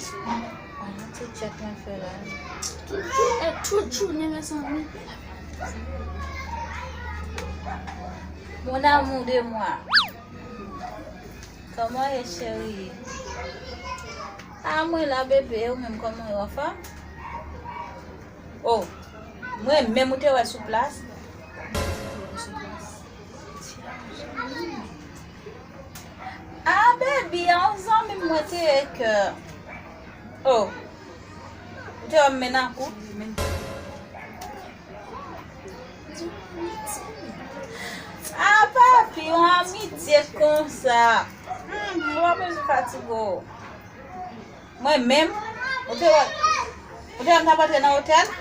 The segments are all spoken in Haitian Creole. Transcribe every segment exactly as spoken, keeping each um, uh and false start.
Yon ti tchèt mwen fè la. Tout jou, e tout jounen, mezanmi. Mon amour de moi. Kòman w ye, cheri? A, mwen la, bebe. E ou menm, kòman w ye? Anfòm? Oh, mwen menm ou te wè sou plas? A, baby, a yon zanmi m mwen te ye ke. Oh, ou te wè m mennen ak ou? A, papi, yon amitye konsa. Hmm, m pa bezwen fatige w. Mwen menm, ou te wè, ou te wè m t ap antre nan otèl?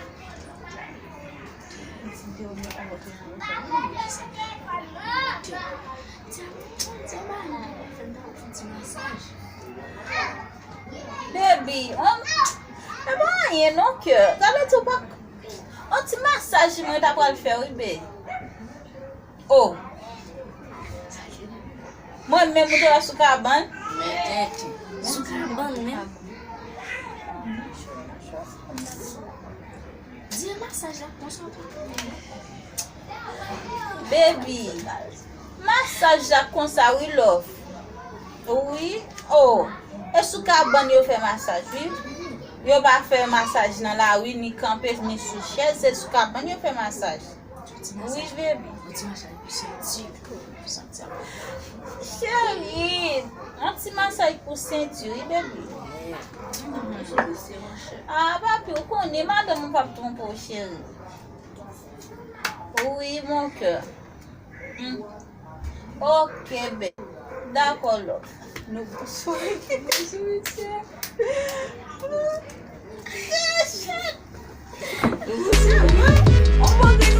Baby, on, e pa anyen non, kè. Sa vle di ou pa, on ti masaj mwen ta pral fè, wi, baby. Oh. Mwen menm ou te wè sou kabann? Men tèt. Sou kabann menm. Di masaj la konsa. Baby, masaj la konsa, wi, love. Wi. Oh. E sou kabann yo fè masaj, wi. Yo pa fè masaj nan lari, ni kanpe, ni sou chèz. Se sou kabann yo fè masaj. Wi, baby. Yon ti masaj pou senti. Pou senti. Cheri, yon ti masaj pou senti, wi, baby. A, papi, ou konnen madanm ou p ap twonpe w, cheri. Wi, mon cœur. Hmm. Ok, baby. Dakò, love. Nou bon sware, nou bon sware. Shit. On bon